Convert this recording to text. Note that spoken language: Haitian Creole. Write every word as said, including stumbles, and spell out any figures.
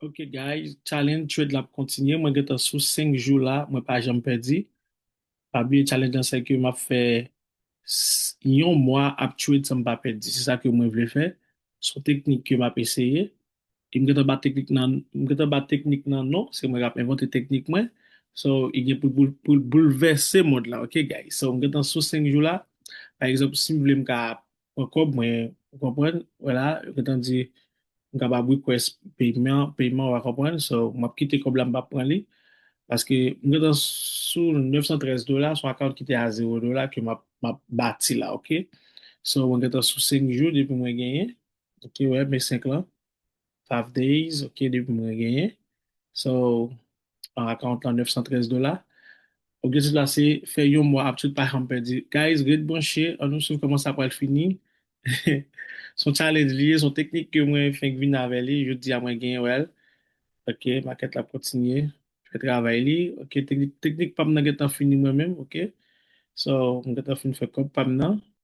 Ok, guys, challenge trade la ap kontinye. Mwen gentan sou senk jou la, mwen pa janm pèdi. Pa bliye challenge lan, se ke m ap fè s- yon mwa ap trade san m pa pèdi. Se sa ke mwen vle fè. Se yon teknik ke m ap eseye. E m gentan ba teknik nan, m gentan ba teknik nan non, se mwen k ap envante teknik mwen. So, li gen pou, pou, pou boulvèse mond la, ok, guys? So, m gentan sou senk jou la. Pa egzanp, si m vle m ka pran kòb mwen, ou konprann? Vwala, yo gentan di, m kapab request peyman, peyman, w a konprann? So, m ap kite kòb la, m p ap pran li. Paske m gentan sou nèf san trèz dola, sou account ki te a zewo dola ke m ap, m ap bati la, ok? So, mwen gentan sou senk jou depi mwen genyen. Ok, wè, men senk lan. Five days, ok, depi mwen genyen. So, an account lan nèf san trèz dola. Objektif la se fè yon mwa ap trade pa janm pèdi. Guys, ret branche, ann nou swiv kòman sa pral fini. Se yon challenge li ye, se yon teknik ke mwen fenk vin avè li, jodi a mwen genyen wè l. Ok, makèt la ap kontinye fè travay li. Ok, teknik, teknik pa m nan gentan fini mwen menm, ok. So, mwen gentan fin fè kòb pa m nan.